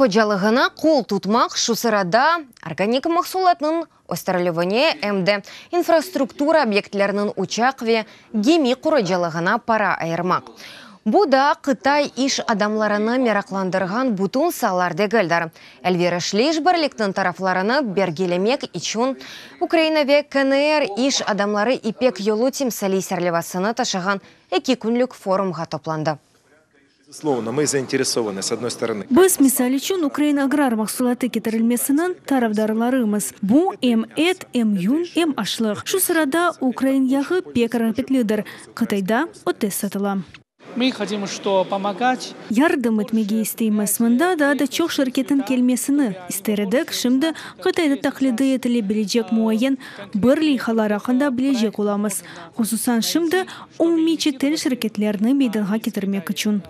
hocalığına qol tutmaq, şu sırada organik mahsulatnıñ östürilüvine, em de infrastruktura obyektleriniñ uçaq ve gemi qurucılığına para ayırmaq. Bu da Qıtay iş adamlarını meraqlandırğan bütün saalar degildir. Elverişli işbirlikniñ taraflarını belgilemek içün Ukraina ve KNR iş adamları İpek yolu timsaliy serlevasını taşığan eki künlük forumğa toplandı. Безусловно, мы заинтересованы, с одной стороны. Biz, misal içün, ukrain agrar mahsulatı ketirilmesiniñ tarafdarlarımız. Bu, em et, em yün, em aşlıq. Şu sırada, ukrain yağı pek rağbetlidir, Qıtayda o tez satıla. Мы хотим, что pomogать. Yardım etmege isteymiz. Mında daa da çoq şirketniñ kelmesini ister edik. Şimdi Qıtayda taqlidi etile bilecek muayyen bir leyhalar aqqında bilecek olamız. Hususan şimdi umumiy çetel şirketlerni meydanğa ketirmek içün.